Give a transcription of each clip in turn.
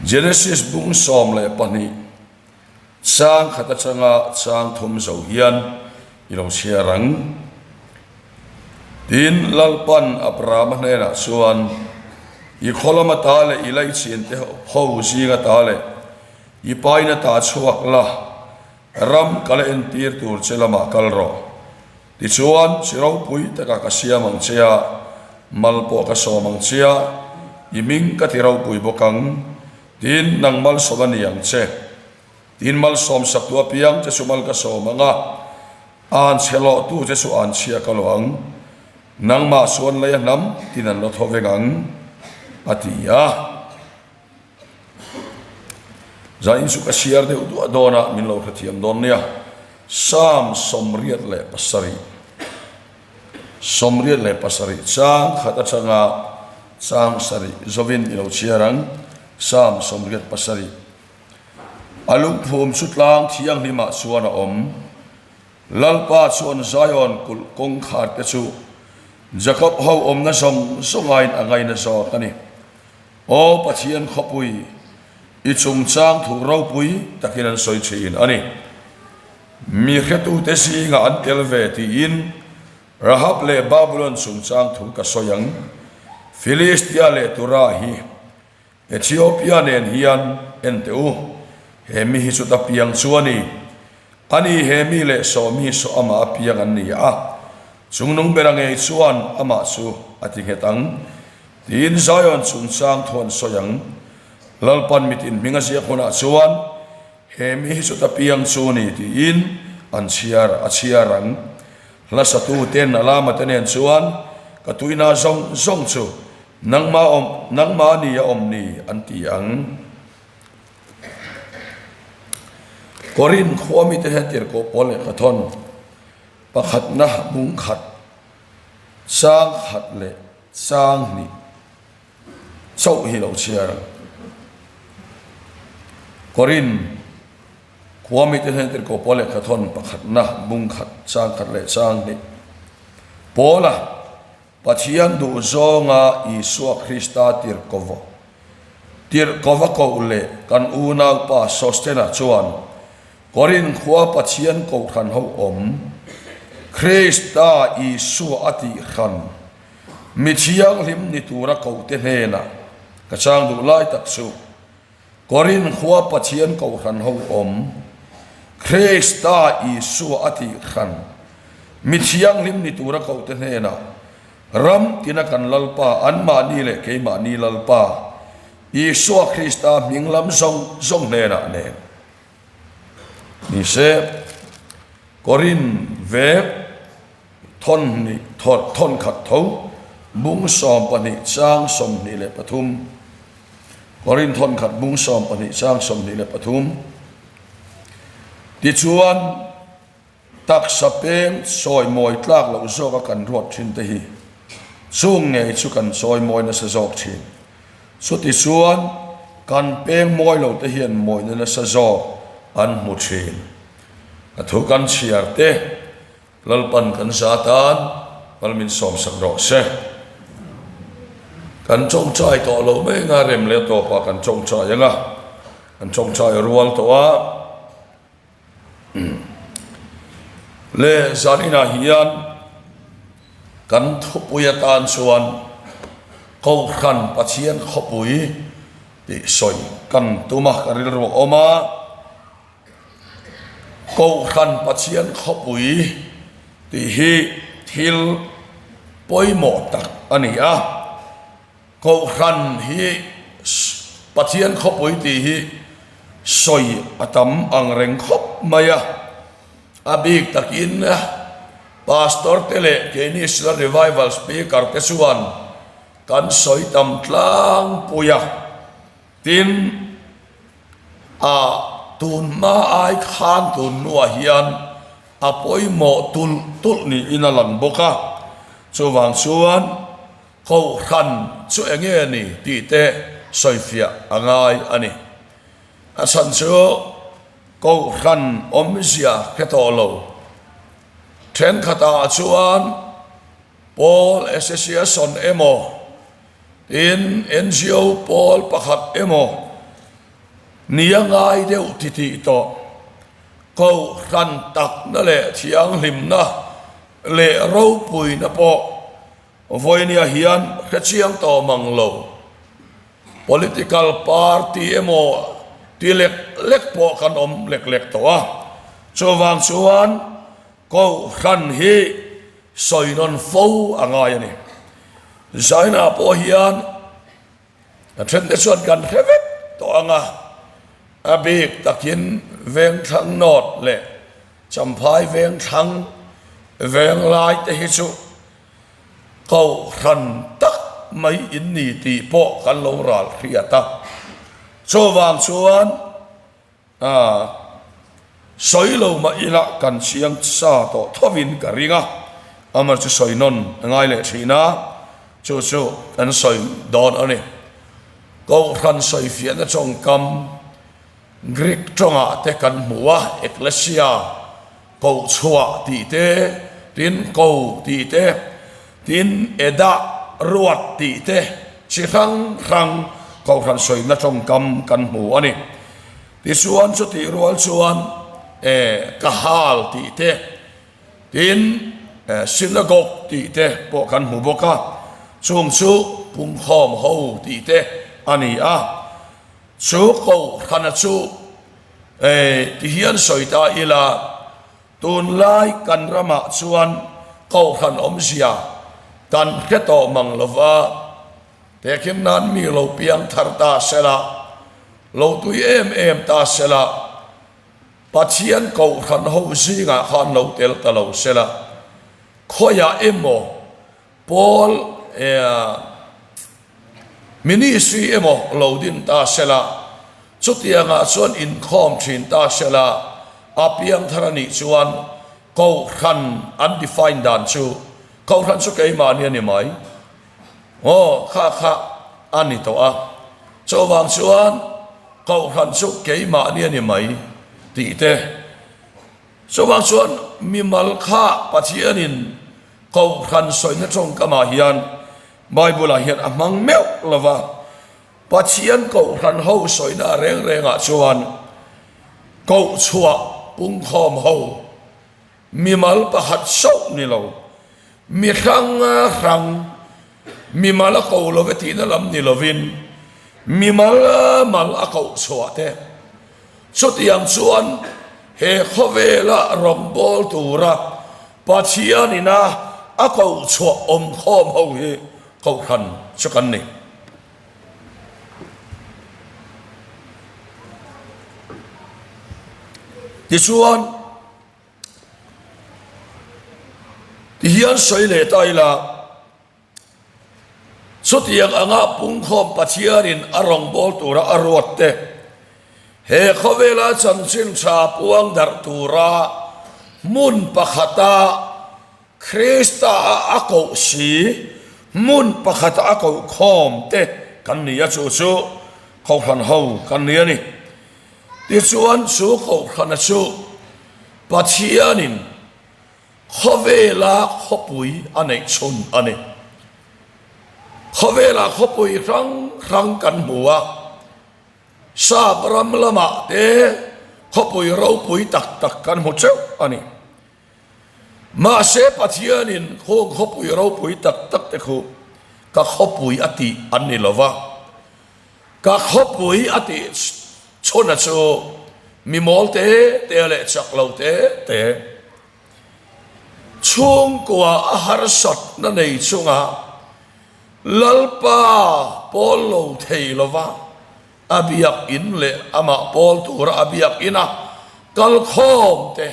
Genesis bung 12 chang khat atanga chang thum zo hian i lo chhiar ang. Tin, Lalpan Abrahama hnenah chuan, I khaw lama ta leh i laihchinte ho zinga ta leh i paina ta chhuak la, ram ka la entir tur che lamah kal rawh. Tichuan, chi ropui taka ka siam ang che a, mal pawh ka sawm ang che a, i hming ka ti ropui bawk ang. Tin, nang malsawm a ni ang che. Tin, malsawm sak tu apiang che chu mal ka sawm ang a, an chhe lawhtu che chu an chhia ka lawh ang. Nangmah chuan lei a hnam tin an la thaw veng ang, a ti a. Zain chu ka chhiar deuh duah dawn a, min lo hrethiam dawn nia. Psalm 87 87 chang khat atanga chang sarih zovin i lo chhiar ang. Psalm 87 A lungphum chu tlang thianghlimah chuan a awm. Lalpa chuan Zion kulh kawngkhar te chu Jakob ho awmna zawng zawngain a ngaina zawk a ni. Aw Pathian khawpui, i chungchang thu ropui takin an sawi thin a ni. Mi hretute zingah an tel ve tiin Rahab leh Babulon chungchang thu ka sawi ang. Filistia leh Tura hi Ethiopia nen hian en teh u, he mi hi chuta piang chu a ni. Ani he mi leh saw mi saw amah a piang an ni a, chungnung bera ngei chuan amah chu a ti nghet ang. Tiin Zion chungchang thu an sawi ang. Lalpan mitin hming a ziak hunah chuan he mi hi chuta piang chu ni tiin an chhiar a chhiar ang. Hla satu ten a lama te nen chuan ka tuina zawng zawng chu nangma awm nangma ni a awm ni an ti ang. Korin khua mite hian tirhkoh pawl lehkha thawn pakhatna bung khat chang khat leh chang hnih chauh hi lo chhiar ang. Korin khua mite hian tirhkoh pawl lehkha thawn pakhatna bung khat chang khat leh chang hnih Paula Pathian duh zawnga Isua Krista tirhkoh tirhkoh a koh leh kan unaupa Sostena chuan Korin khua Pathian kohhran ho awm Krista Isua a tihhran mi thianghlim ni tura kohte hnenah ka chang duh lai tak chu Korin khua Pathian kohhran ho awm, Krista Isua a tihhran, mi thianghlim ni tura kohte hnenah, ram tina kan Lalpa, anmahni leh keimahni Lalpa, Isua Krista hming lam zawng zawng hnenah nen ni se. Korin vek thawn hnih thawn khat tho, bung 12 chang 23. Korin thawn khat bung 12 chang 23. Tichuan, taksa peng sawi mawi tlak loh zawka kan ruat thin te hi chung ngei chu kan sawi mawi nasa zawk thin. Chutichuan, kan peng mawi lo te hian mawina nasa zawk an hmu thin. A thu kan chhiar te. Lalpan kan za tan mal min sawmsak rawh se. Kan tawngtai tawh lo mai anga rem leh tawpah kan tawngtai anga kan tawngtai rual tawh a. Le zan inah hian kan thupui atan chuan Kohhran Pathian khawpui tih sawi kan tum a, ka rilru a awm a. Kohhran Pathian khawpui tih hi thil pawimawh tak a ni a, Kohhran hi Pathian khawpui tih hi sawi a tam ang reng khawp mai a, a bik takin Pastor te leh keini Sla Revival Speaker te chuan kan sawi tam tlangpui a, tin, A tun hma ai khan tun hnuah hian a pawimawh tulh tulh niin a lang bawk a, chuvang chuan Kohhran chu eng nge ni tih te sawifiah a ngai a ni. A chhan chu Kohhran awmzia hre tawh lo thenkhatah chuan Pawl Association emaw tin NGO pawl pakhat emaw. Ni a ngai deuh titih tawh. Kohhran takna leh thianghlimna leh ropuina pawh vawinia hian hrechiang tawh mang lo. Political party emaw ti lek lek pawh kan awm lek lek tawh a, chuvang chuan Kohhran hi sawi nawn fo a ngai a ni. Zaina pawh hian a thente chuan kan hre vek tawh ang a, a bik takin Vengthlang North leh Champhai Vengthlang Venglai te hi chu Kohhran tak mai in ni tih pawh kan lo ral hriat a. Chuvang chuan sawi lo mah ila kan chiang sa tawh thovin ka ring a, amah chu sawi nawn a ngai leh thin a, chu chu kan sawi dawn a ni. Kohhran sawi fiahna tawngkam Greek tawngah te kan hmu a, ekklesia, koh chhuah tih te, tin ko tih te, tin edah ruat tih te chi hrang hrang Kohhran sawina tawngkam kan hmu a ni. Tichuan chutih rual chuan e ka hal tih te, tin synagogue tih te pawh kan hmu bawk a, chung chu pungkhawm ho tih te a ni a. Chu Kohhrana chu ti hian sawi ta ila, tunlai kan ramah chuan Kohhran awmzia kan hre tawh mang lo va, tehkhin nan mi lo piang thar ta sela, lo tui em em ta sela, Pathian Kohhran ho zingah khan lo tel ta lo sela, khawiah emaw Paul ministry emaw lo din ta sela, chutiangah chuan inkhawm thin ta sela, a piangthar a nih chuan Kohhran an define dan chu Kohhran chu keimahni a ni mai. Aw, kha kha a ni tawh a. Chuvang chuan Kohhran chu keimahni a ni mai tih te. Chuvang chuan mimal kha Pathianin Kohhran sawina tawngkamah hian Bible-ah hian a hmang meuh lo va, Pathian Kohhran ho sawina reng rengah chuan kohchhuah pungkhawm ho mimal pakhat sauh ni lo, mi hrang hrang mimal a ko lo ve tihna lam ni lovin mimal mal a kohchhuah te Chutiang chuan he khawvela rawngbâwl tura Pathianin a a koh chhuah awmkhawm ho hi Kohhran chu kan ni. Tichuan, tihian sawi leh ta ila, Chutiang anga pungkhawm Pathianin a rawngbâwl tura a ruat te, he khawvela chanchin ṭha puang darh tura hmun pakhata Krista-a a koh si, hmun pakhata a koh khawm te kan ni a, chu chu Kohhran ho kan ni a ni. Tichuan, chu Kohhrana chu Pathianin Khawvela khawpui a neih chhun a ni. Khawvela khawpui hrang hrang kan hmu a, Sap ram lamah te khawpui ropui tak tak kan hmu teuh a ni. Mahse Pathianin khung khawpui ropui tak tak te khu ka khawpui a tih an ni lo va, ka khawpui a tih Chhuna chu mi mawl te te leh chak lo te te, chhungkua a harsatna nei chunga Lalpa pawl lo thei lova a biak in leh amah pawl tura a biak ina kal khawm te,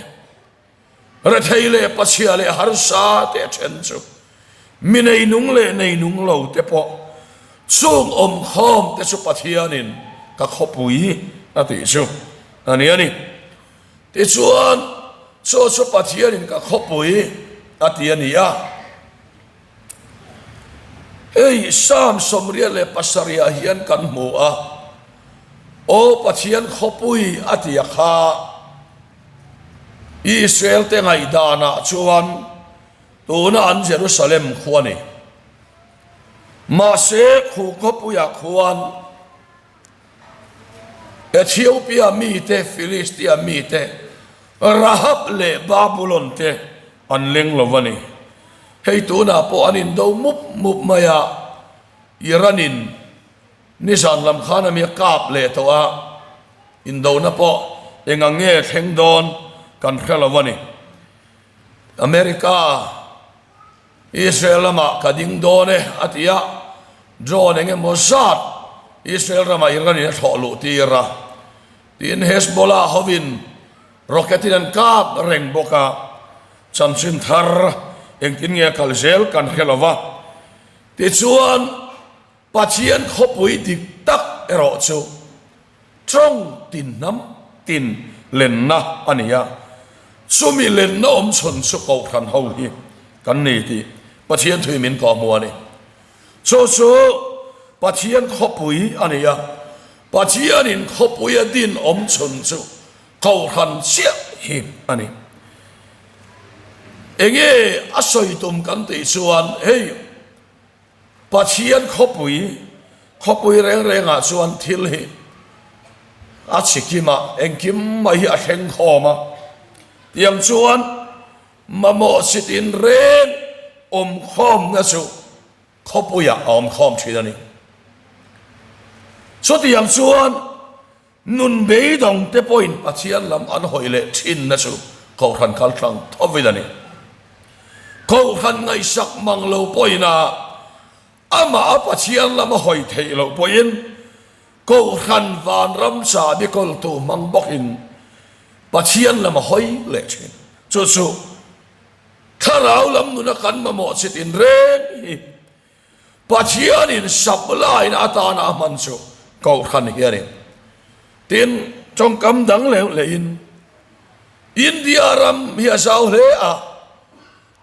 Rethei leh pachhia leh harsa te a then chu mi neinung leh neinung lo te pawh chung awmkhawm te chu Pathianin ka khawpui a tih chu a ni a ni. Tichuan, chu chu Pathianin ka khawpui a ti a ni a. Hei Psalm 77 ah hian kan hmu a, Aw Pathian khawpui a ti a kha, Israel te ngaihdanah chuan tuna an Jerusalem khu a ni. Mahse, khu khawpuiah khuan. Ethiopia mite, Filistia mite, Rahab leh Babulon te an leng lo a ni. Hei tunah pawh an indo mup mup mai a, Iran in nizan lam khan a mi a kap leh tawh a, indona pawh eng ang nge thleng dawn kan hre lo a ni. America Israel lamah ka ding dawn e a ti a, drone eng emaw zat Israel ramah Iran in a thlawh luh tir a, tiin Hezbollah hovin rocket in an kap reng bawk a, chanchin thar engtin nge a kal zel kan hre lo va. Tichuan Pathian khawpui dik tak erawh chu tawng tin hnam tin lenna a ni a, chumi lenna awm chhun chu Kohhran ho hi kan ni tih Pathian thui min kawhhmuh a ni. Chu chu Pathian khawpui a ni a, Pathianin khawpui a din awm chhun chu Kohhran chiah hi a ni. Enge a sawi tum kan tih chuan hei, Pathian khawpui, khawpui reng rengah chuan thil hi a chhi kim a, engkim mai hi a thleng khawm a. Tiang chuan mamawh chi tin reng awm khawmna chu khawpuiah a awm khawm thin a ni. Chutiang chuan Nun beidawng te pawhin Pathian lam an hawi leh thinna chu Kohhran kal tlang thovin a ni. Kohhran ngaihsak mang lo pawhin a amah a Pathian lam a hawi theih loh pawhin Kohhran vanram chahbi kawltu hmang bawkin Pathian lam a hawi leh thin. Chu chu Thlarau lam nuna kan mamawh chi tinreng hi Pathianin supply-na atana a hman chu Kohhran hi a ni. Tin, tawngkam dang leh lehin India ram hi a zau hle a,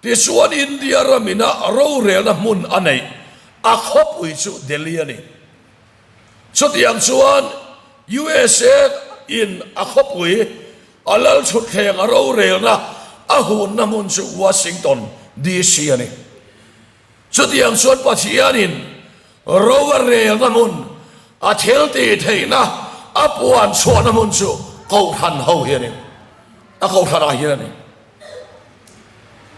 tichuan India ramina rorelna hmun a neih a khawpui chu Delhi a ni. Chutiang chuan USA in a khawpui a lalchhutthleng a rorelna a hunna hmun chu Washington DC a ni. Chutiang chuan Pathianin ro a relna hmun, a thil tih theihna a puan chhuahna hmun chu Kohhran ho hi a ni. A Kohhranah hian a ni.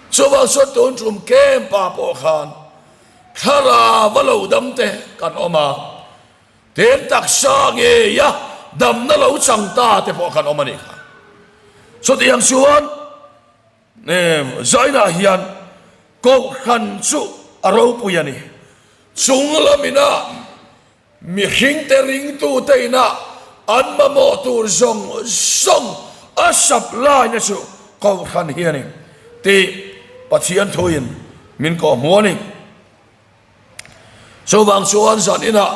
Chuvang chuan tun tum camp-ah pawh khan thlarau a lo dam te kan awm a, tin taksa ngeia damna lo chang ta te pawh kan awm a nih kha. Chutiang chuan Zainah hian Kohhran chu a ropui a ni. Chung lamina mihringte ringtute ina an mamawh tur zawng zawng a supply-na chu Kohhran hi a ni tih Pathian thuin min kawhhmuh a ni. Chuvang chuan zan inah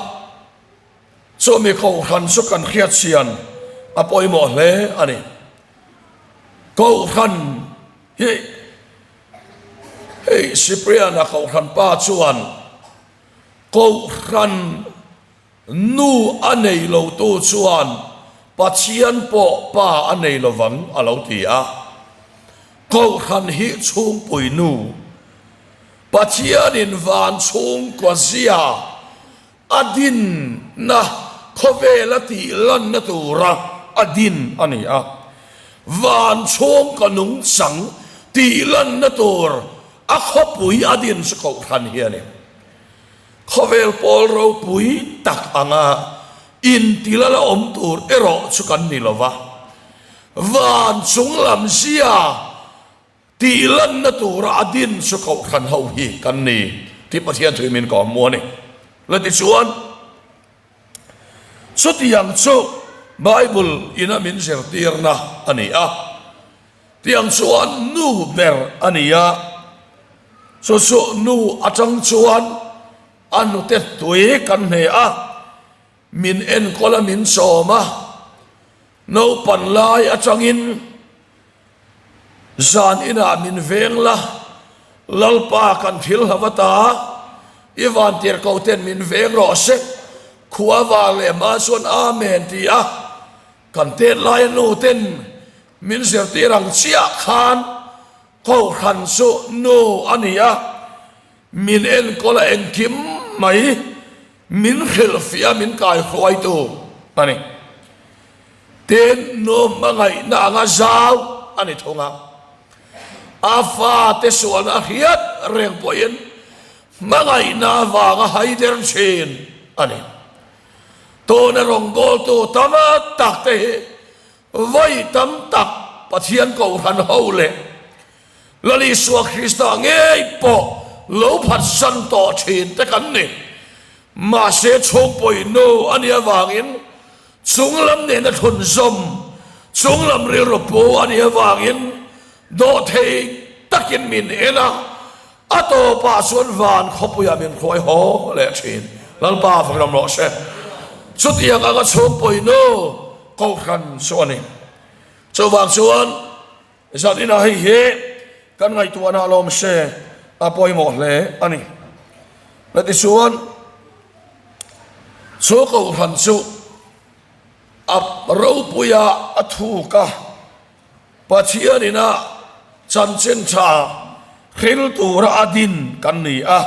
chumi Kohhran chu kan hriatchian a pawimawh hle a ni. Kohhran hi hei Cyprian-a Kohhran pa chuan Kohhran nu a nei lotu chuan Pathian pawh pa a nei lovang a lo ti a. Kohhran hi chhungpui nu, Pathianin van chhungkua zia A dinna khawvela tih lanna tura a din a ni a, van chhungkaw nungchang tih lanna tur a khawpui a din chu Kohhran hi a ni. Khawvel pawl ropui tak anga inti lala awm tur erawh chu kan ni lova, van chunglam zia Tih lanna tura a din chu Kohhran ho hi kan ni tih Pathian thui min kawm mu a ni. La tichuan, chutiang chu Bible ina min zirtirna a ni a, tiang chuan nu ber a ni a, chu chu nu atang chuan a hnute tui kan hne a, min enkawl a min chawm a, naupan lai atangin Zan inah min veng la, Lalpa kan thil hlo ata, i vantirhkoh ten min veng rawh se, khua var leh hma chuan Amen ti a, kan tet laia nu ten min zirtir ang chiah khan Kohhran chu nu a ni a, min enkawl a engkim mai min hrilhfiah a min kaihruaitu a ni. Tin, nu hmangaihna anga zau a ni thung a. A fate sualna a hriat reng pawhin hmangaihna avanga haider thin a ni. Tuna rawngbawltu tam tak te hi vawi tam tak Pathian Kohhran ho leh Lal Isua Krista ngei pawh lo phatsan tawh thin te kan ni. Mahse chhungpui nu a nih avangin chunglam nena thlunzawm, chunglam rilru pu a nih avangin dawhthei takin min en a, a tawpah chuan van khawpuiah min hruai haw leh thin. Lalpa fakram rawh se. Chutiang anga chhungpui nu Kohhran chu a ni. Chuvang chuan Zat inah hei hi kan ngaihtuahna lawm se a pawimawh hle a ni. La tichuan chu kohhran chu a ropuia a thuk a, Pathianin a chanchin tha hril tura a din kan ni a.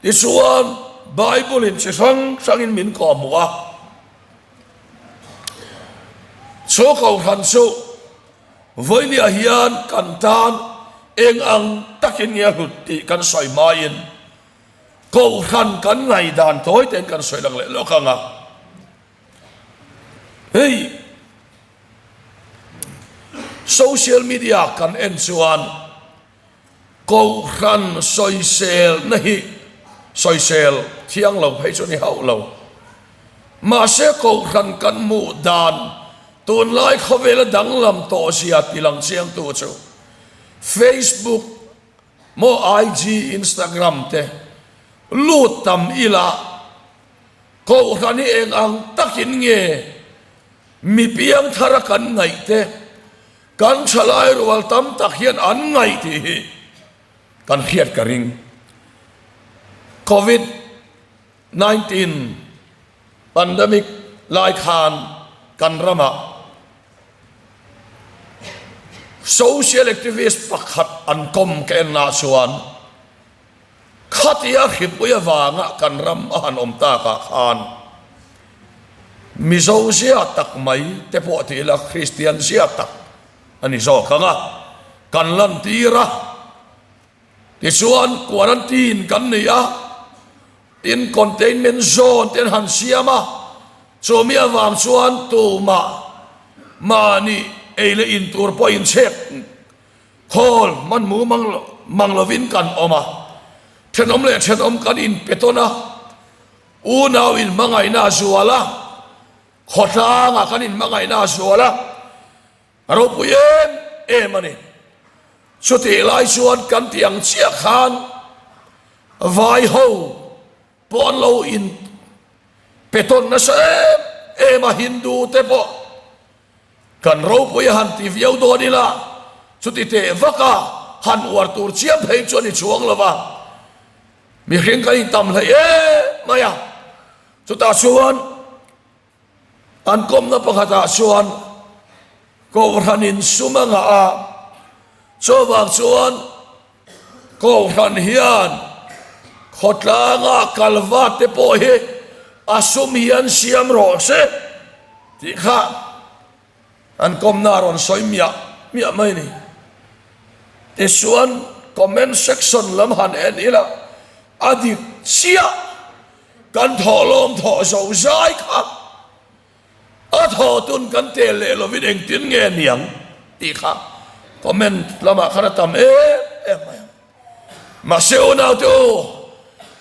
Tichuan Bible-in chi hrang hrangin min kawhhmuh a. Chu kohhran chu vawinia hian kan tan eng ang takin nge a hlut tih kan sawi hmain kohhran kan ngaihdan tawi tein kan sawi lang leh lawk ang a. Hei social media kan en chuan Kohhran sawiselna hi sawisel thiang lo phei chu a ni hauh lo. Mahse kohhran kan hmuh dan tunlai khawvela danglam tawh zia ti lang chiangtu chu Facebook maw IG, Instagram te lut tam ila kohhran hi eng ang takin nge mi piangthara kan ngaih te Kan thalai rual tam tak hian an ngaih tih hi kan hriat ka ring. Covid 19 pandemic lai khan kan ramah social activist pakhat an kawm ka en nah chuan Khatia hripui avanga kan ram a han awm takah khan Mizo zia tak mai te pawh ti ila Kristian zia tak a ni zawk ang a, kan lantir a. Tichuan quarantine kan nei a, tin containment zone te an han siam a, chumi avang chuan tumah mahni ei leh in tur pawh inchhek Khawl hman mu mang mang lovin kan awm a, thenawm leh thenawm kan inpe tawn a, unau inhmangaihna a zual a, khawtlangah kan inhmangaihna a zual a, a ropui em em a ni. Chutih lai chuan kan tih ang chiah khan vai ho pawh an lo in pe tawn nasa em em a, Hindu te pawh Kan ropui a han ti viau dawn ila, chuti teh vak a han uar tur chiam phei chu a ni chuang lo va, mihring kan intam hlei em mai a, chutah chuan an kawmna pakhatah chuan Kohhran in sum a ngah a, chuvang chuan Kohhran hian khawtlanga kalvat te pawh hi a sum hian siam rawh se tih kha an kawmna a rawn sawi miah miah mai a ni. Tichuan comment section lam han en ila a dik chiah kan thawhlawm thawh zo zai kha. A thaw tun kan tel leh lovin engtin nge niang tih kha comment lamah khan a tam em em mai ang. Mahse unaute u,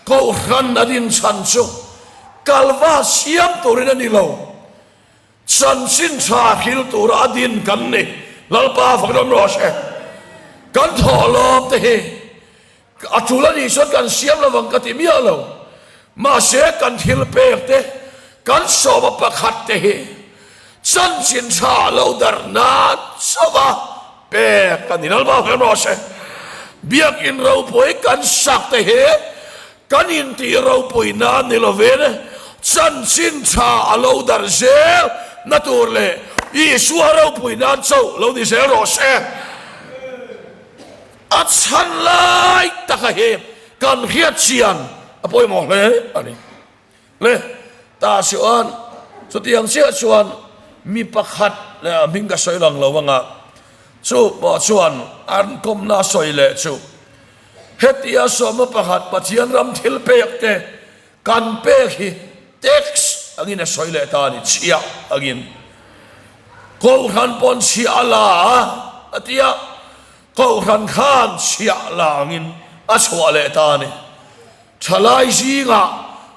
Kohhran a din chhan chu kalva siam turin a ni lo, chanchin tha hril tura a din kan ni. Lalpa fakdawm rawh se. Kan thawhlawm te hi A tul a nih chuan kan siam lo vang ka ti miah lo. Mahse kan thil pek te, kan sawma pakhat te hi chanchin tha lo darh nan chauh a pek a ni. Lalpa hmel rawh se. Biakin ropui kan sak te hi kan intih ropui nan ni lovin chanchin tha a lo darh zel na tur leh Isua ropui nan chauh lo ni zel rawh se. A chhan lai taka hi kan hriat chian a pawimawh hle a ni. Le ta chuan chutiang chiah chuan Mi pakhat leh a hming ka sawi lang lo anga chu pawh chuan an kawmna a sawi leh chu hetia sawma pakhat Pathian ram thil pek te kan pek hi tax angin a sawi leh ta a ni, chhiah angin Kohhran pawn chhiah a la a a ti a, Kohhran khan chhiah la angin a chhuah leh ta a ni. Thalai zingah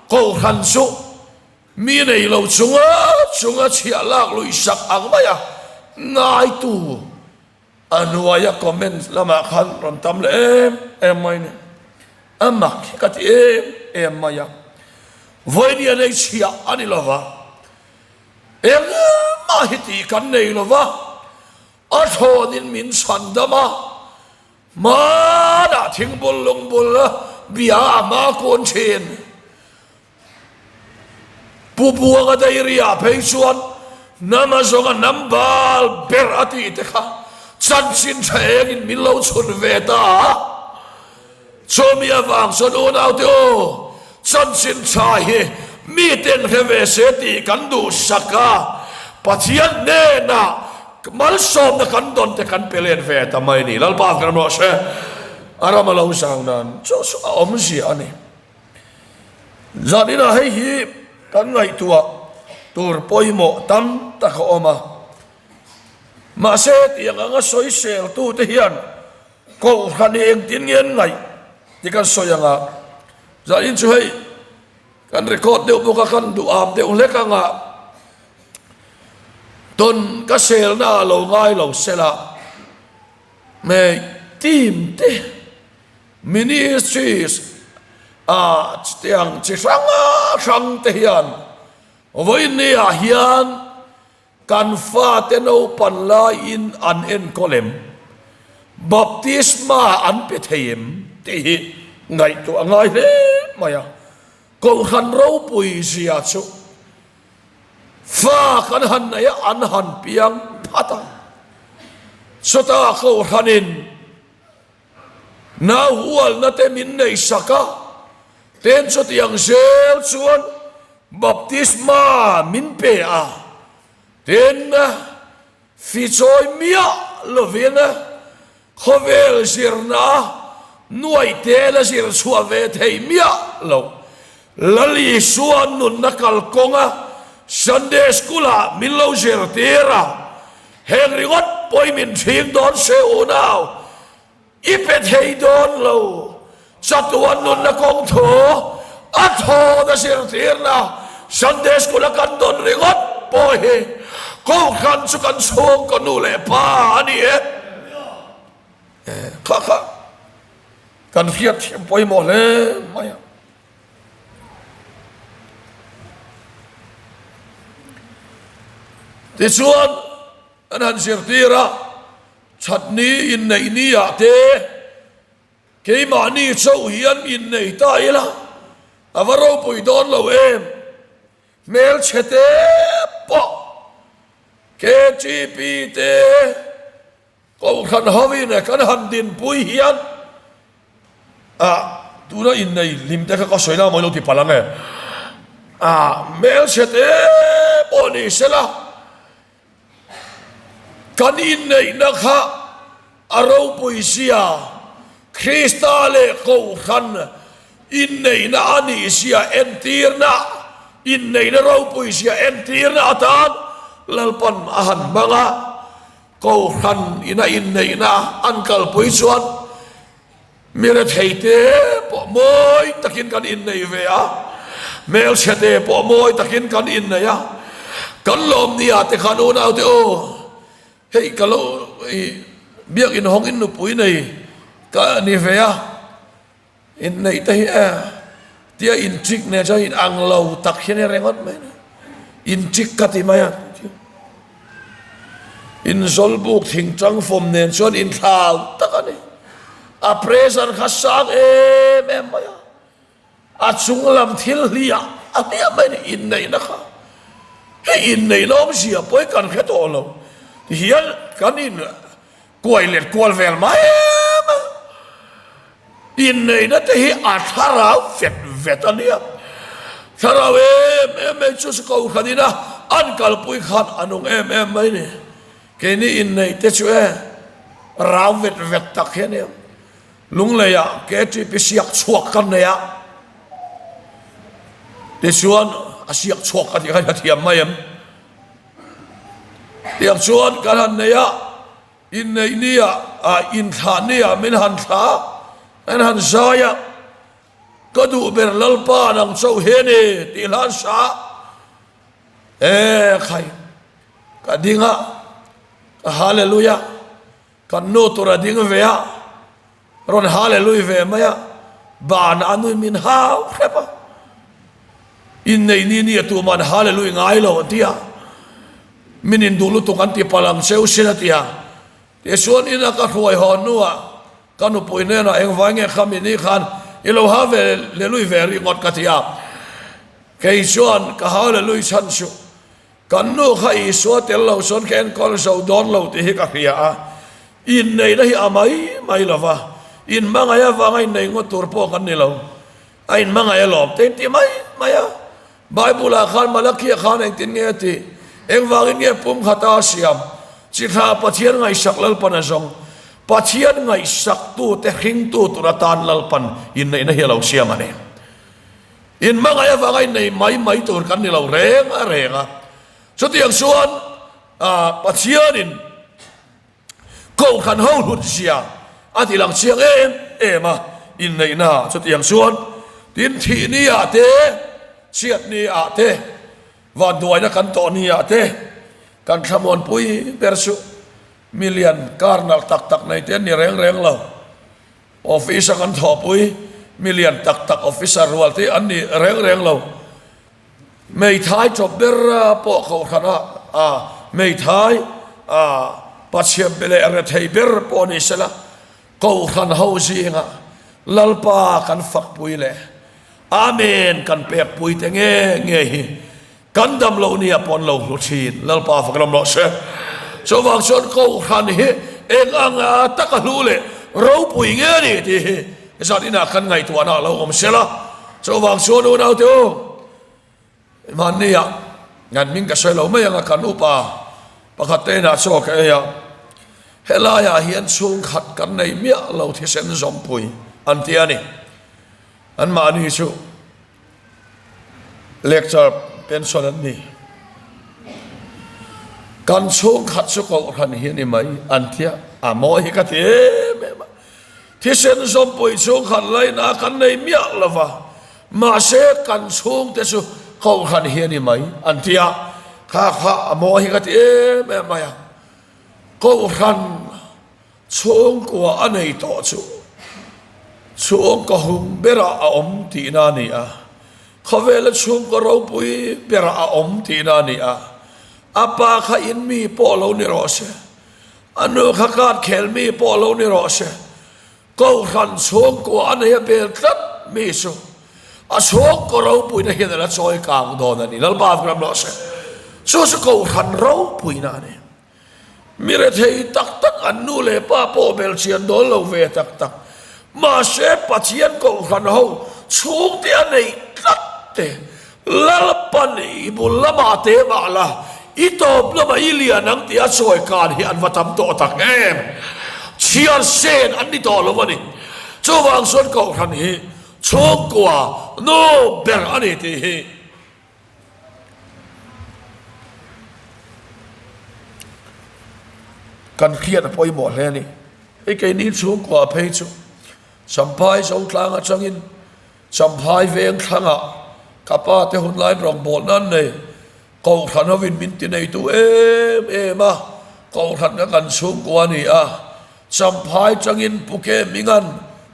Kohhran chu Mi nei lo chunga chunga chhiah lak luih sak ang mai a, ngaitu a hnuaia comment lamah khan rawn tam leh em em mai ni. A mak hi ka ti em em mai a, vawinia nei chhiah a ni lova, engmah hi tih kan nei lova, a thlawnin min chhan dam a, hmanah thingbul lungbul bia a hma kun thin. Pu Buanga Dairy-ah phei chuan hnam a zawnga hnam bal ber a tih te kha chanchin tha engin min lo chhun ve ta a. Chumi avang chuan unaute aw, chanchin tha hi miten hre ve se tih kan duhsak a, Pathian hnenah malsawmna kan dawn te kan pe let ve ta mai ni. Lalpa kan rawh se, a ram a lo zau nan chu chu a awmzia a ni. Zaninah hei hi kan ngaihtuah tur pawimawh tam tak a awm a, mahse tiang anga sawisel tute hian Kohhran hi engtin nge an ngaih tih kan sawi ang a, zanin chu hei kan record deuh bawk a, kan duh am deuh hlek ang a, tawn ka selna ah lo ngai lo sela, hmei team te. Ministries ah chutiang chi hrang hrang te hian vawiin ah hian kan fate naupan laiin an enkawl em? Baptisma an pe thei em? tih hi ngaihtuah a ngai hle mai a. Kohhran ropui zia chu fa kan han nei a, an han piang phat a. Chutah kohhranin Nau hualna te min neih sak a, ten chutiang zel chuan baptisma min pe a, tin fichawi miah lovin khawvel zirna nuaih te la zir chhuah ve thei miah lo. Lal Isua nunna kalkawnga Sunday School-ah min lo zirtir a, Heng ringawt pawhin min thing dawn se unau, i pe thei dawn lo. Chatuan nunna kawng thu a thawn a zirtirna Sunday School a kan dawn ringawt pawh hi Kohhran chu kan chhungkaw nu leh pa a ni e. Kha kha kan hriatthiam pawimawh hle mai a. Tichuan, an han zirtir a, Chhatni inneih ni ah te keimahni chauh hian innei ta ila, a va ropui dawn lo em? Hmelchhe te pawh KTP te Kohhran hoin kan han dinpui hian ah tuna innei hlim te kha ka sawi na mawi lo ti palh ang e. Ah hmelchhe te pawh ni sela kan inneihna kha a ropui zia Krista leh Kohhran inneihna a nih zia entirna inneihna ropui zia entirna atan Lalpan a han hmang a. Kohhran ina inneihna an kalpui chuan mi retheite pawh mawi takin kan innei ve a, hmelchhete pawh mawi takin kan innei a, kan lawmnia te khan unaute aw hei ka lo i biakin hawngin nupui nei ka ni ve a. Inneih te hi e tia inchik nen chuan in ang lo tak hian i ringawt mai a, inchik ka ti mai a, inzawlbuk thingtang fawm nen chuan inthlau tak a ni. A pressure kha sang em em mai a, a chung lam thil hliah a hliah mai a ni inneihna kha. Hei inneihna awmzia pawh hi kan hre tawh lo, tihian kan in Kuai let kual vel mai mai. Inneihna te hi a thlarau vet vet a nia. Thlarau em em mai chu chu Kohhran ina an kalpui khan a nung em em mai ni. Keini inneih te chu e rau vet vet tak hi a nia. Lungleiah KTP siak chhuak kan nei a, tichuan a siak chhuak ka tih kha a thiam mai em? Tiang chuan kan han nei a, inneih ni-ah, inthlah ni-ah min han thlah a, kan han zai a, ka duh ber Lalpa nang chauh hi a ni tih hlan sa a, e khai ka ding a, ka hallelujah. Kan nu tur a ding ve a, rawn hallelui ve mai a, banah a nui min hau hrep a. Inneih ni ni a tuman hallelui ngai lo an ti a, min induh lutuk an ti palh ang cheu sin a ti a. Tichuan ina ka hruai haw hnuah ka nupui hnenah engvai nge kha mi ni khan i lo ha ve lelui ve rih ngawt ka ti a. Kei chuan ka hallelui chhan chu Kan nu kha Isua tel lo chuan ka enkawl zo dawn lo tih hi ka hria a, inneihna hi a mai mai lo va, inhmangaih avanga innei ngawt tur pawh kan ni lo, a inhmangaih alawm te inti mai mai a. Bible-ah khan Malakia khan engtin nge a tih? Engvangin nge pumkhata a siam? Chithla Pathian ngaihsak Lalpan a zawng. Pathian ngaihsaktute hringtu tur atan Lalpan inneihna hi a lo siam a ni. Inhmangaih avanga innei mai mai tur kan ni lo reng a reng a. Chutiang chuan Pathianin Kohhran ho hlut zia a ti lang chiang em em a, inneihna chutiang chuan tin thih ni ah te, chhiat ni ah te, vanduaina kan tawh ni ah te kan thlamuanpui ber chu milian kar nalh tak tak nei te an ni reng reng lo. Office a kan thawhpui mi lian tak tak officer rual te an ni reng reng lo. Hmeithai chawp ber pawh kohhran a a hmeithai a pachhiam be leh rethei ber pawh ni sela kohhran ho zinga Lalpa kan fakpui leh Amen kan pekpui te nge nge hi Kan dam loh nia pawn lo hlu thin Lalpa fak ram rawh se. Chuvang chuan Kohhran hi eng anga taka hlu leh ropui nge a ni tih hi zan inah kan ngaihtuahna a lo awm sel a. Chuvang chuan unaute u, hmannia ngan hming ka sawi lo mai anga kan upa pakhat te inah chaw ka ei a, helaiah hian chhungkhat kan nei miah lo thisen zawmpui an ti a ni. Anmahni chu Lecture pension an ni. Kan chhungkhat chu kohhran hi a ni mai an tia a mawi hi ka ti em em a. Thisen zawmpui chhungkhat laina kan nei miah lo va, mahse kan chhungte chu kohhran hi a ni mai an tia kha kha a mawi hi ka ti em em mai a. Kohhran Chhungkua a nei tawh chu chhungkaw hung berah a awm tihna a ni a, khawvela chhungkaw ropui berah a awm tihna a ni a. A pa kha in mi pawh lo ni rawh se, a nu kha kât khel mi pawh lo ni rawh se, Kohhran chhungkua a nei a bel tlat mi chu a chhungkaw ropuina hian a la chawi kang dawn a ni. Lalpa ram rawh se. Chu chu Kohhran ropuina a ni. Mi rethei tak tak an nu leh pa pawh belchian dawn lo ve tak tak. Mahse Pathian Kohhran ho chhungte a neih tlat te, Lalpan i bul lamah te mah la, i tawp lamah i lian ang tih a sawi kan hi an va tam tawh tak em! Chhiar sen an ni tawh lo a ni. Chuvang chuan Kohhran hi chhungkua nu ber a ni tih hi. Kan hriat a pawimawh hle a ni. Hei keini chhungkua phei chu Champhai Zotlang atangin Champhai veng thlangah ka pa te hun laiin rawngbawlna an nei. Kohhran hovin min ti neitu em em a, Kohhran kha kan chhungkua a ni a. Champhai tangin Pu Keminga'n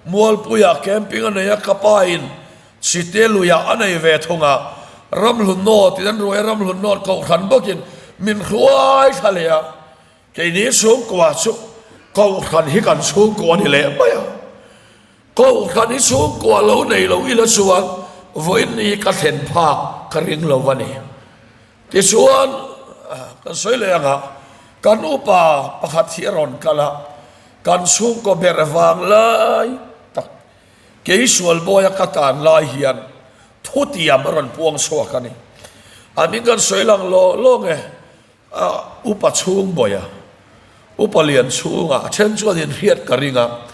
Mualpuiah camping a nei a, ka pa in Chite luiah a nei ve thung a, Ramhlun Nawt in an ruai a, Ramhlun Nawt Kohhran bawkin min hruai thla leh a, keini chhungkua chu Kohhran hi kan chhungkua a ni leh mai a, Kohhran hi chhungkua lo nei lo ila chuan vawiin ni hi ka thlen phak ka ring lo a ni. Tichuan kan sawi leh ang a, kan upa pakhat hi a rawn kal a, kan chhungkaw ber vang lai tak Kei Sualbawia ka tan lai hian thutiam a rawn puang chhuak a ni. A hming kan sawi lang law law nge a upa chhung bawih a, upa lian chhunga a then chuan inhriat ka ring a,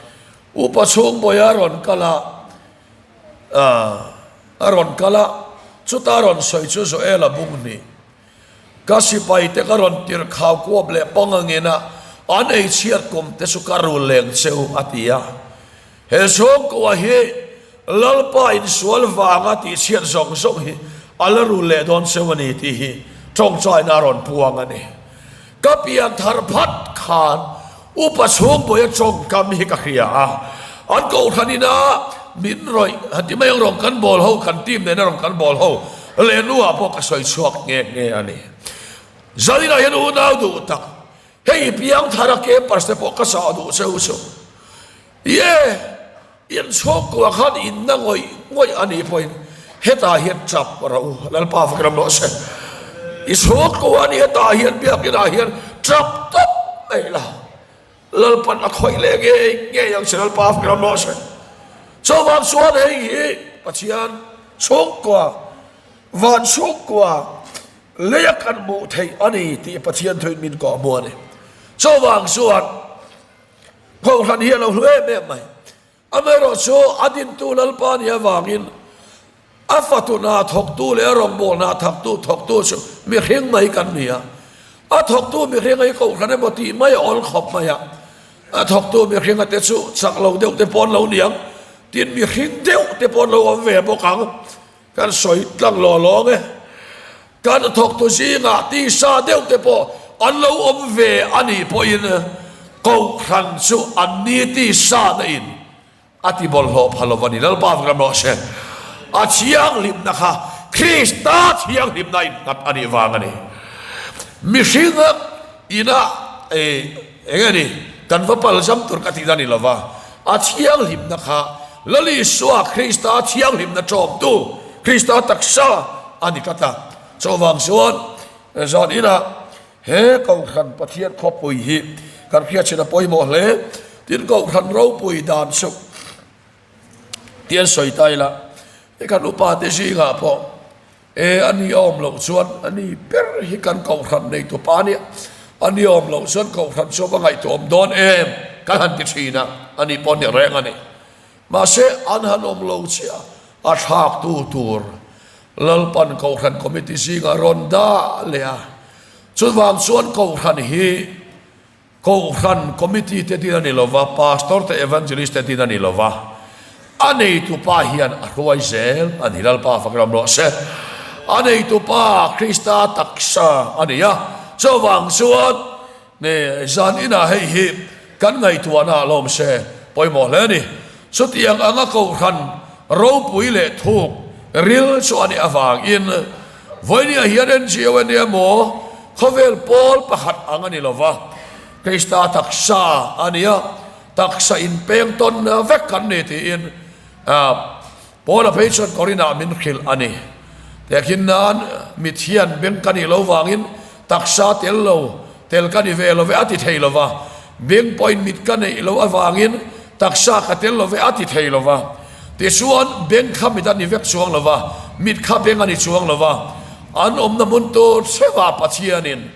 upa chhung bawih a rawn kal a, a rawn kal a, chuta rawn sawi chu Joela bung hnih. Ka sipai te ka rawn tirh khau kuap leh pang angin a, an ei chhiat kum te chu ka rul leng che u a ti a. He chhungkua hi Lalpa insual vanga tihchhiat zawng zawng hi a la rul leh dawn cheu a ni tih hi tawngtaina a rawn puang a ni. Ka pian thar phat khan upa chhungpuia tawngkam hi ka hria a, an kohhran ina min rawih han ti mai ang rawng kan bawl ho, kan team nena rawng kan bawl ho leh nuah pawh ka sawi chhuak nghe nghe a ni. Zaninah hian unau duh tak, hei piang thara campers te pawh ka sah duh cheu chu. Ye! In chhungkua khan in na ngawih ngawih a nih pawhin hetah hian tap rawh u, Lalpa fak ram rawh se. I chhungkua ni hetah hian biakinah hian tap tawp mai la, Lalpan a khawih leh ngei ngei ang che, Lalpa fak ram rawh se. Chuvang chuan hei hi Pathian chhungkua, van chhungkua leia kan hmuh theih a ni tih Pathian thuin min kawhhmuh a ni. Chuvang chuan Kohhran hi a lo hlu em em mai. Amaherawh chu a dintu Lalpa nih avangin a fatu hna thawktu leh a rawngbâwl hna thaktu thawktu chu mihring mai kan ni a. A thawktu mihringa hi kohhran emaw tih mai a awl khawp mai a. A thawktu mihringa te chu chak lo deuh te pawh an lo ni ang, tin mihring deuh te pawh an lo awm ve bawk ang. Kan sawi tlang law lawng e. Kan thawktu zingah tisa deuh te pawh an lo awm ve a nih pawhin Kohhran chu an ni tisa na in a ti bawlhhlawh pha lo a ni. Lalpa vek ram rawh se. A thianghlimna kha Krista thianghlimna innghat a nih vang a ni. Mihring ina eng nge ni kan va palzam tur ka tihna a ni lo va, a thianghlimna kha Lal Isua Krista thianghlimna ṭawmtu Krista taksa a ni tlat a. Chuvang chuan zan inah he Kohhran Pathian khawpui hi kan hriatchhin a pawimawh hle. Tin, Kohhran ropui dan chu ti an sawi ta ila, hei kan upate zingah pawh E, a ni awm loh chuan a ni ber hi kan Kohhran neitu pa nia, a ni awm loh chuan Kohhran chu a va ngaihtuahawm dawn em kan han ti thin a, a ni pawh ni reng a ni. Mahse, an han awm lo chiah a thlaktu tur Lalpan Kohhran Committee zingah rawn dah leh a, chuvang chuan Kohhran hi Kohhran committee te din a ni lova, pastor te evangelist te din a ni lova, a neitupa hian a hruai zel a ni. Lalpa fak ram rawh se. A neitupa Krista taksa a ni a, chuvang chuan zan inah hei hi kan ngaihtuahna ah lawm se pawimawh hle a ni. Chutiang anga kohhran ropui leh thuk ril chu a nih avangin Vawinia hian NGO a nia maw? Khawvel pawl pakhat ang a ni lo va, Krista taksa a nia, taksa inpeng tawn vek kan ni tiin Paula phei chuan Korinah min hrilh a ni. Tehkhin nan mit hian beng ka nih lo vangin taksa tel lo, tel ka ni ve lo ve a ti thei lo va, beng pawhin mit ka neih loh avangin taksa ka tel lo ve a ti thei lo va. Tichuan, beng kha mit a ni vek chuang lo va, mit kha beng a ni chuang lo va. An awmna hmun tur chhevah Pathianin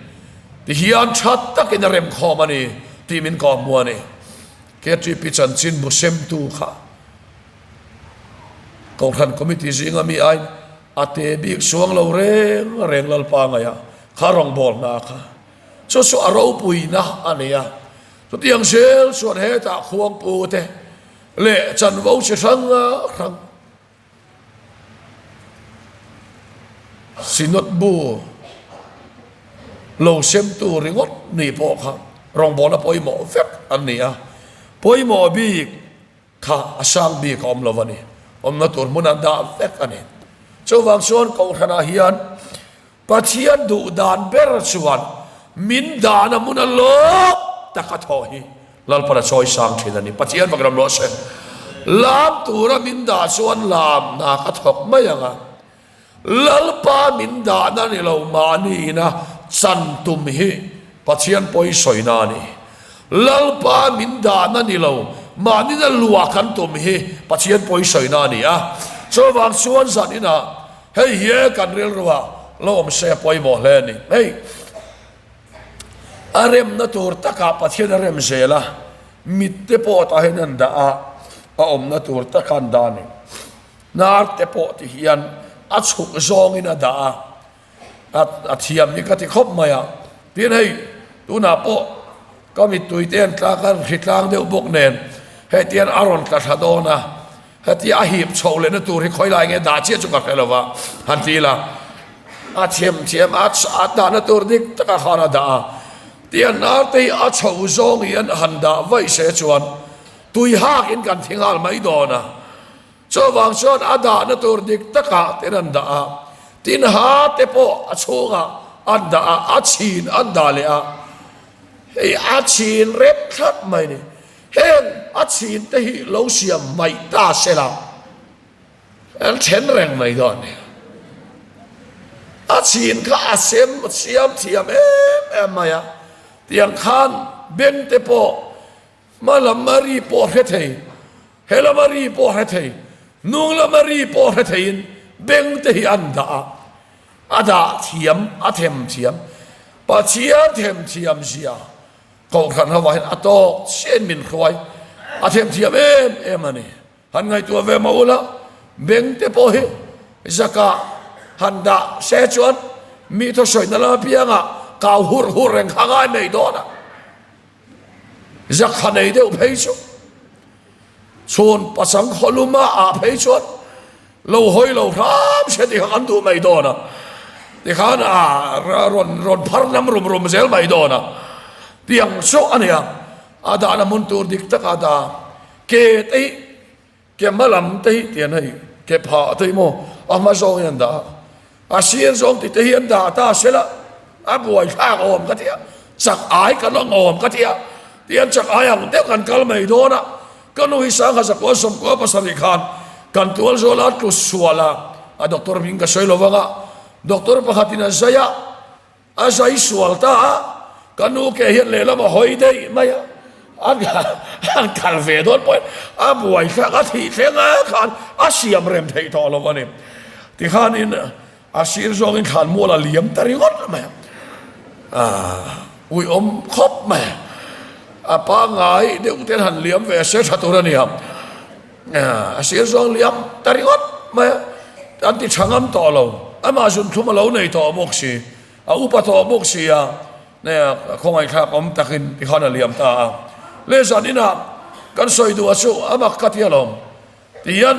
tihian tha takin a remkhawm a ni tih min kawhhmuh a ni. KTP chanchin bu semtu kha Kohhran Committee zinga mi aiin a te bik chuang lo reng reng Lalpa ngaih a, kha rawngbawlna kha chu chu a ropuina a ni a. Chutiang zel chuan hetah khuangpu te leh chanvo chi hrang hrang Synod bu lo semtu ringawt nih pawh kha rawngbawlna pawimawh vek an ni a, pawimawh bik kha a sang bik a awm lo a ni, awmna tur hmunah dah vek a ni. Chuvang chuan Kohhranah hian Pathian duh dan ber chuan min dahna hmun a lawm tak a thawh hi Lalpan a chawi sang thin a ni. Pathian vak ram rawh se. Lam tura min dah chuan lamna ka thawk mai ang a. Lalpa min dahna ni lo mahni ina chan tum hi Pathian pawi sawina a ni. Lalpa min dahna ni lo mahnina luah kan tum hi Pathian pawi sawina a ni a. Chuvang chuan zan inah Hei hi kan rilruah. Lo awm se a pawimawh hle a ni. Hei, a remna tur takah Pathian a rem zel a, mitte pawh tah hian an dah a, a awmna tur taka an dah a ni. Hnar te pawh ti hian a chhuk zawngin a dah a, a thiam hi ka ti khawp mai a. Tin hei, tunah pawh ka mittui te an tlak a, hri tlang deuh bawk nen hetiang a rawn tla thla dawn a. Hetia a hip chhoh lehna tur hi khawi lai nge dah chiah chu ka hre lo va, han ti ila a thiam thiam a a dahna tur dik taka khan a dah a, tiang nar te hi a chho zawng hian han dah vaih se chuan tui hak in kan thi nghal mai dawn a, chuvang chuan a dahna tur dik takah ten an dah a, tin ha te pawh a chhungah an dah a, a chhin an dah leh a, hei a chhin rep thlap mai ni. Heng a chhin te hi lo siam hmaih ta se la, an then reng mai dawn nia. A chhin kha a sem siam thiam em em mai a, tiang khan beng te pawh hma lam a ri pawh hre thei, he lam a ri pawh hre thei, hnung lam a ri pawh hre theiin beng te hi an dah a, a dah thiam, a them thiam, Pathian them thiam zia. Kohhran ho ah hian a tawk chiahin min hruai a themthiam em em a ni. Han ngaihtuah ve mah ula, beng te pawh hi zaka han dah se chuan mi thawsawina lam apiangah kau hur hur reng kha ngai mai dawn a. Zakha nei deuh phei chu Chhun pachang khawluma ah phei chuan lo hawi lo hram se tih kha kan duh mai dawn a, tikhan a rawn rawn phar nam rum rum zel mai dawn a, tiang chu a nia, a dahna hmun tur dik tak a dah, ke te hi ke hma lam te hi tian hei ke phah te hi maw a hma zawng hian an dah a. A sir zawng tite hi an dah ta sela a buai thlak awm ka ti a, chak ai kan ang awm ka ti a, tihian chak ai ang deuh kan kal mai dawn a, ka nu hi sangha zakua sawmkua pasarih khan kan tual zawl a tlu sual a, a doctor hming ka sawi lo vang a, doctor pakhatin a zai a, A zai sual ta a, ka nu ke hian lehlam a hawi daih mai a, an kal ve dawn pawhin a buai thlak a thih thleng a khan a siam rem theih tawh lo a ni. Tikhanin a sir zawngin thlan mual a liam ta ringawt mai a, uiawm khawp mai a, a pangngai deuh ten han liam ve se tha tur a ni a, a sir zawng liam ta ringawt mai a, an ti tha ngam tawh lo, amah zunthlum a lo nei tawh bawk si, a upa tawh bawk si a, a khawngaihthlak awm takin tikhan a liam ta a, le zan inah kan sawi duh a chu a mak ka ti alawm tihian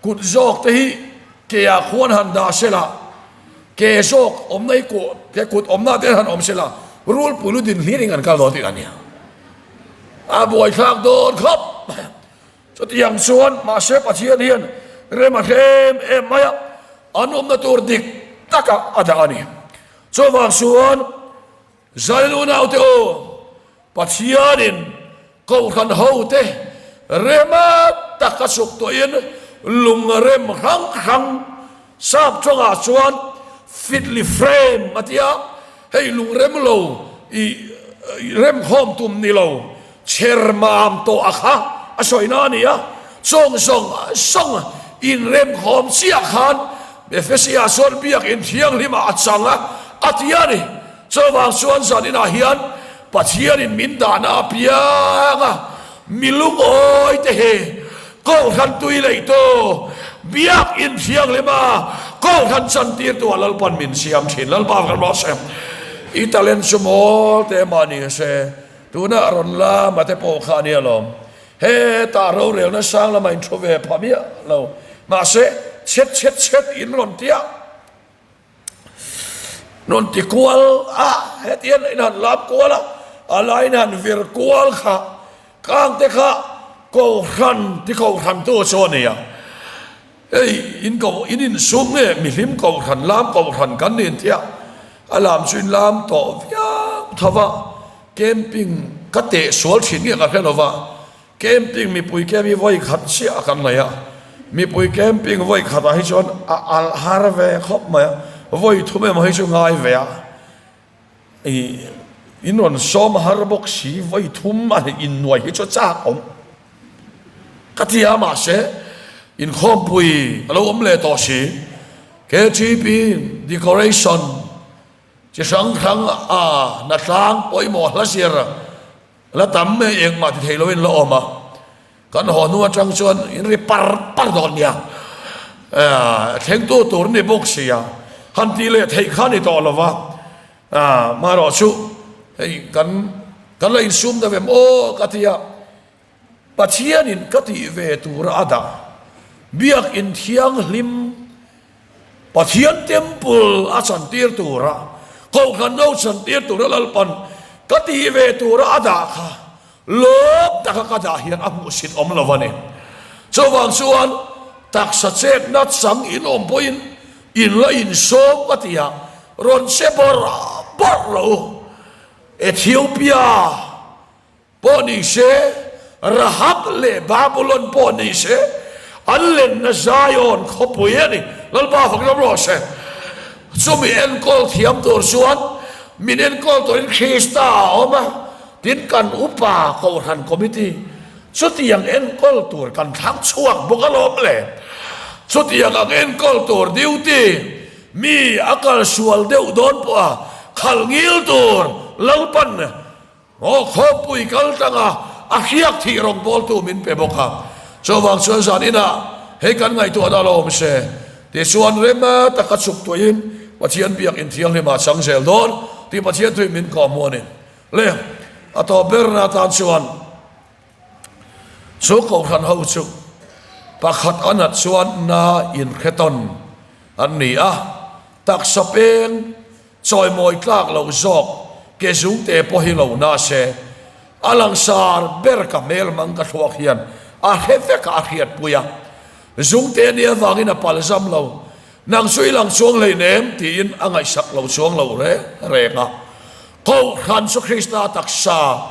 kut zawk te hi ke ah khuan han dah se la, ke zawk awmna hi ke kut awmna te han awm se la, rulpui lu din hlir in kan kal dawn tih a nia, a buaithlak dawn khawp. Chutiang chuan mahse Pathian hian rem a hrem em mai a, an awmna tur dik takah a dah a ni. Chuvang chuan Zain unaute aw, Pathianin Kohhran hote rema taka chhuk tawhin lung rem hrang hrang sap tawngah chuan fitly frame a ti a, hei lung rem lo i remkhawm tum ni lo Chher mam tawh a kha a sawina a ni a, chawng zawng zawng inremkhawm chiah khan Ephesia chuan biakinn thianghlimah a chang a, a ti a ni. Chuvang chuan zaninah hian Pathianin min dahna apiang a, mi lungawi te hi Kohhran tui leihtu, biakinn thianghlima Kohhran chantirtu ah Lalpan min siam thin. Lalpa kan rawh se. I talent chu mawl te mahni se. Tuna rawn lama te pawh kha a nia lawm. Hetah rorelna sang lama in thu ve pha miah lo. Mahse, chhet chhet chhet in rawn ti a, rawn ti kual a, hetiang in han lap kual a, a laiin han vir kual kha, kang te kha Kohhran ti Kohhrantu chu a ni a. Hei in ko in insum nge mihlim Kohhran lam Kohhran kan ni intia a lam chu in lam tawh viau tho va, camping ka teh sual thin nge ka hre lo va, camping mipui camp hi vawi khat chiah kan nei a, mipui camping vawi khat ah hi chuan a alh har ve khawp mai a, vawi thum emaw hi chu ngai ve a. I in rawn sawm har bawk si vawi thum a innuai hi chu chak awm ka ti a mahse inkhawmpui a lo awm leh tawh si KTP in. decoration chi hrang hrang a hnatlang pawimawh hla zir la tam mai engmah ti thei loin la awm a, kan haw hnu atang chuan in ri par par dawn nia, thlengtu tur ni bawk sia han tih leh theih kha ni tawh lova, marawh chu hei kan kan la insum deuh em aw ka ti a. Pathianin ka tih ve tura a dah Biakinn Thianghlim, Pathian Temple a chantir tura, Kohhran no chantir tura Lalpan ka tih ve tura a dah kha lawm taka ka dah hian a hmuhsit awm lo a ni. Chuvang chuan taksa chetna chang in awm pawhin in la insawm ka ti a, rawn che bawrh bawrh lo u. Ethiopia. Pawh ni se, Rahab leh Babulon pawh ni se, an lenna Zion khawpui a ni. Lalpa fak ram rawh se. Chumi enkawl thiam tur chuan min enkawl turin Krista a awm a, tin kan upa Kohhran Committee chutiang enkawl tur kan thlang chhuak bawk alawm le. Chutiang ang enkawl tur duty mi a kalsual deuh dawn pawha khalh ngil tur Lalpan Aw khawpui kal tanga a hriak thih rawngbawltu min pe bawk a, chuvang chuan zan inah hei kan ngaihtuahna a lo awm se, tichuan rema taka chhuk tuahin Pathian biak inthianghlimah a chang zel dawn tih Pathian thuin min kawhhmuh a ni. Le, a tawp berna atan chuan chu kohhran ho chu pakhat a nat chuan na inhre tawn an ni a, taksa peng Chawimawi tlak loh zawk ke zungte pawh hi lo na se, a langsar ber ka hmel hmang ka thluak hian a hre vek a, a hriatpui a. Zungte nia avangin a pal zam lo, nang chu i lang chuang hleinem tiin a ngaihsak lo chuang lo reng reng a. Kohhran chu Krista taksa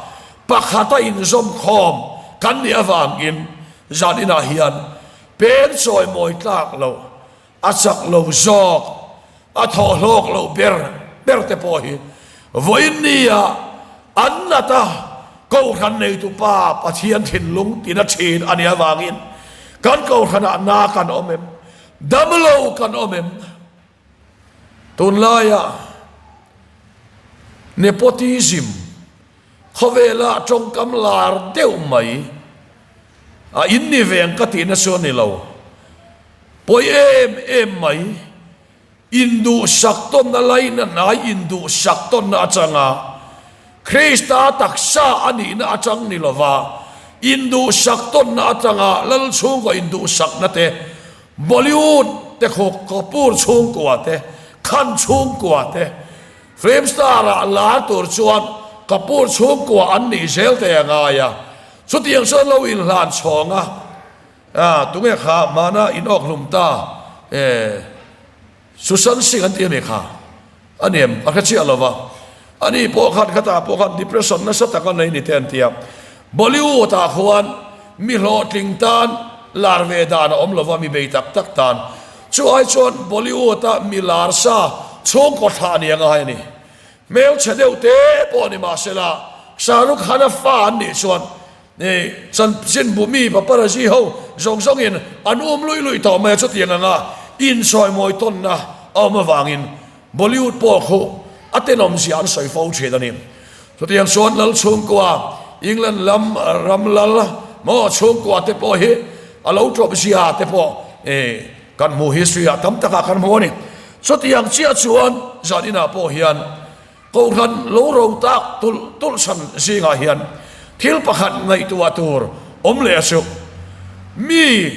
pakhata inzawm khawm kan nih avangin zan inah hian pen chawimawi tlak loh A chak lo zawk, a thawh hlawk loh ber ber te pawh hi vawiin nia an nat a, Kohhran neitupa Pathian thinlung tina thin a nih avangin kan Kohhranah na kan awm em? Damlo kan awm em? Tunlaia nepotism khawvela tawngkam lar deuh mai a in ni ve ang ka tihna chu a ni lo. Pawi em em mai, induhsak tawnna laina hnai induhsak tawnna atanga Krista taksa a nihna atang ni lova induhsak tawnna atanga Lal chhungkaw induhsakna te, Bollywood te khawk Kapoor chhungkua te, Khan chhungkua te, Film star ah lar tur chuan Kapoor chhungkua an nih zel te a ngai a, chutiang chuan lo inhlan chhawng a. A, tunge kha hmana in awk hlum ta e, Susan Singh an ti a mi kha? A ni em? A hre chiah lo va. Ani pawh khan khatah pawh khan depression nasa tak a nei ni te an ti a. Bollywood ah khuan mi hlawhtling tan lar ve dan a awm lo va, mi bei tak tak tan. Chu ai chuan Bollywood a mi lar sa chhungkaw thlah ni a ngai a ni. Hmelchhe deuh te pawh ni mahsela Shah Rukh Khan a fa an nih chuan Ni, chanchinbu mi paparazzi ho zawng zawngin an um luih luih tawh mai a, chutiang anga insawimawi tawnna a awm avangin Bollywood pawh khu a tenawmzia an sawi fo thin a ni. Chutiang chuan lal chhungkua, England lam ram lal maw chhungkua te pawh hi a lo tawpzia te pawh kan hmu history ah tam takah kan hmu a ni. Chutiang chiah chuan zan inah pawh hian Kohhran lo ro tak tulh tulh chhan zingah hian thil pakhat ngaihtuah tur awm leh a suh. Mi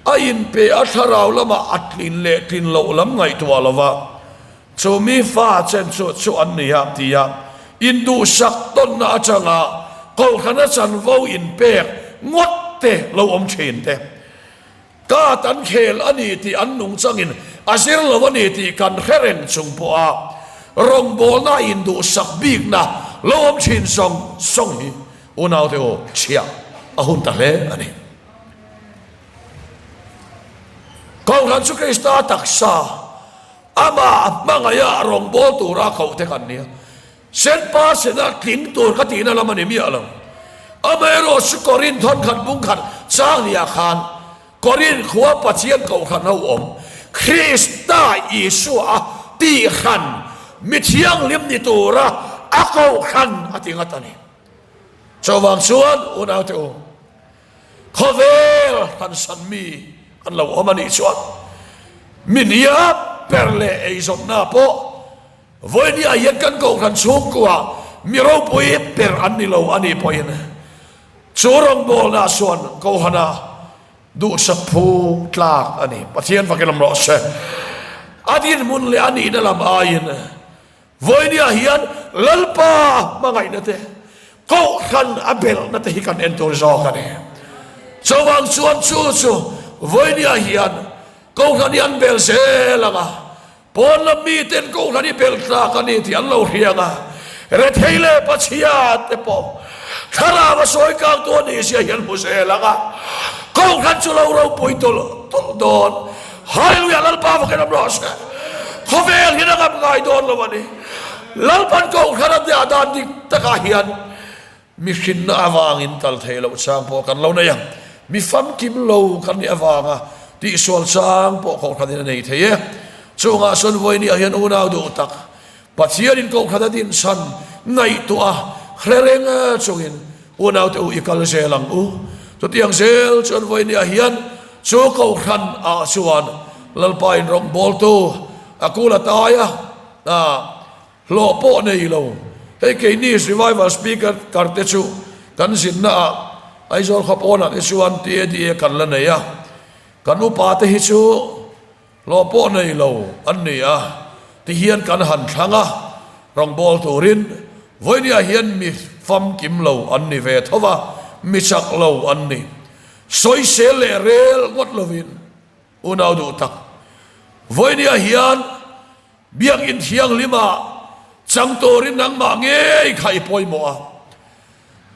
a inpe a thlarau lamah a tlin leh tlin loh lam ngaihtuah lova, chu mi fa chen chu chu an ni a tia induhsak tawnna atanga kohhrana chanvo inpek ngawt te lo awm thin te. Ka tan khel a ni tih an nungchangin a zir lo a ni tih kan hre reng chung pawha rawngbawlna induhsak bikna lo awm thin zawng zawng hi unaute aw chhiah a hun ta hle a ni. Kohhran chu Krista taksa amah hmangaiha rawngbâwl tura kohte kan ni a. Sen pa sena tling tur ka tihna lam a ni miah lo. Amaherawh chu Korinth thawn khat bung khat chang niah khan Korinth khua Pathian kohhran ho awm Krista Isua a. tihhran, mi thianghlim ni tura a kohhran a ti ngat a ni. Chuvang chuan unaute u, khawvel hransan mi an lo awm a nih chuan mi hniam ber leh eizawnna pawh vawinia hian kan kohhran chhungkua mi ropui ber an ni lo a nih pawhin chu rawngbawlna chuan kohhana duhsak phu tlak a ni. Pathian fakin awm rawh se. A dinhmun leh a nihna lam aiin Vawinia hian Lalpa hmangaihna te, Kohhran a belhna te hi kan en tur zawk a ni. Chuvang chuan chu chu Vawinia hian Kohhran hi an bel zel ang a, pawn lam miten Kohhran hi bel tlak a ni tih an lo hria ang a, rethei leh pachhia te pawh thlarau a sawi kang tu a nih zia hi an hmu zel ang a, Kohhran chu lo ropui tulh tulh dawn. Hallelujah Lalpa fakin awm rawh se. Khawvel hian a ngam ngai dawn lo a ni. Lalpan Kohhran a dah dan dik takah hian mihrinna avangin kal thei loh chang pawh kan lo nei a, mi famkim lo kan nih avanga tihsual chang pawh Kohhranin a nei thei e. Chungah chuan vawinia hian unau duh tak Pathianin Kohhran a dinchhan ngaihtuah a hre reng chungin Unaute u i kal zel ang u. Chutiang zel chuan vawinia hian chu Kohhran ah chuan Lalpa in rawngbawltu a kul a tai a, hlawh pawh nei lo. Hei keini Revival Speaker kar te chu kan zinna ah Aizawl khaw pawnah te chuan TADA kan la nei a, kan upa te hi chu Hlawh pawh nei lo an ni a, tihian kan han thlang a, rawngbâwl turin vawinia hian mi famkim lo an ni ve tho va, mi chak lo an ni. Sawisel leh rel ngawt lovin unau duh tak, vawinia hian Biakinn thianghlima chang turin nangmah ngei kha i pawimawh a,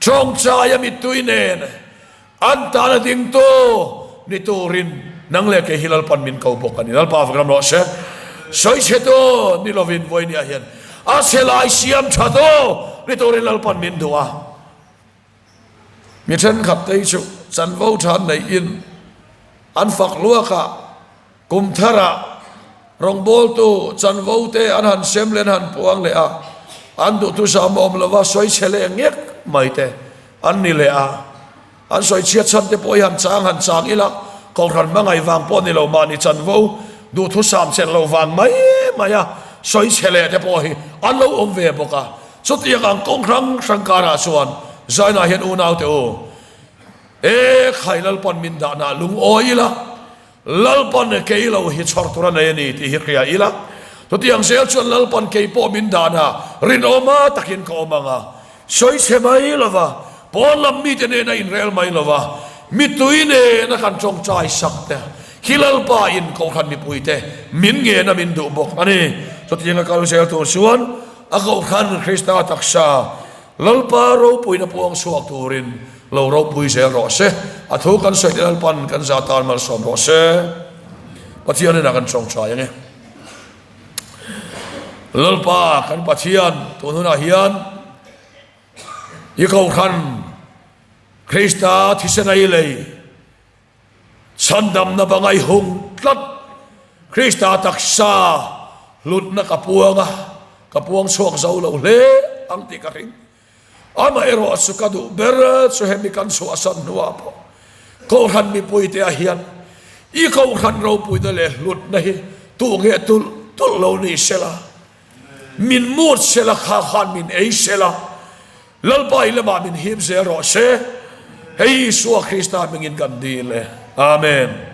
Tawngtaia mittui nen an tana dingtu ni turin nang leh kei hi Lalpan min ko bawk a ni. Lalpa fak ram rawh se. Sawichhetu ni lovin vawinia hian a chhe lai siam thatu ni turin Lalpan min duh a. Mi thenkhat te hi chu chanvo tha neihin an fak luak a. Kum tharah rawngbawltu chanvo te an han sem leh an han puang leh a, an duhthusam awm lova sawi chhe leh ngek mai te an ni leh a. An sawi chhiat chhan te pawh hi han chang han chang ila, Kohhran hmangaih vang pawh ni lo mahni chanvo duhthusam chelh lo vang mai mai a sawi chhe leh te pawh hi an lo awm ve bawk a. Chutiang ang kawng hrang hrang karah chuan Zaina hian unaute u, E khai Lalpan min dahna lungawi ila, Lalpan kei lo hi chhawr tur a nei a ni tih hi hria ila, chutiang zel chuan Lalpan kei pawh min dan a, rinawma takin ka awm ang a, sawi chhe mai lova, pawn lam mite nena inrel mai lova, mittui nena kan tawngtai sak te hi Lalpa in Kohhran mipuite min ngen a min duh bawk a ni. Chutiang a kal zel tur chuan a Kohhran Krista taksa Lalpa ropuina puang chhuak turin lo ropui zel rawh se. A thu kan sawi te Lalpan kan za tan malsawm rawh se. Pathian inah kan tawngtai ange. Lalpa kan Pathian tun hunah hian i Kohhran Krista thisen a i lei Chhandamna banga i hung tlat Krista taksa hlutna ka puang a, ka puang chhuak zo lo hle ang tih ka ring. Amaherawh chu ka duh ber chu hemi kan chhuahsan hnuah pawh Kohhran mipuite ah hian i Kohhran ropuina leh hlutna hi tuh nge tulh tulh lo ni sela, min mut sela, kha khan min ei sela, Lalpa i lamah min him zel rawh se. Hei Isua Krista hmingin kan dil e. Amen.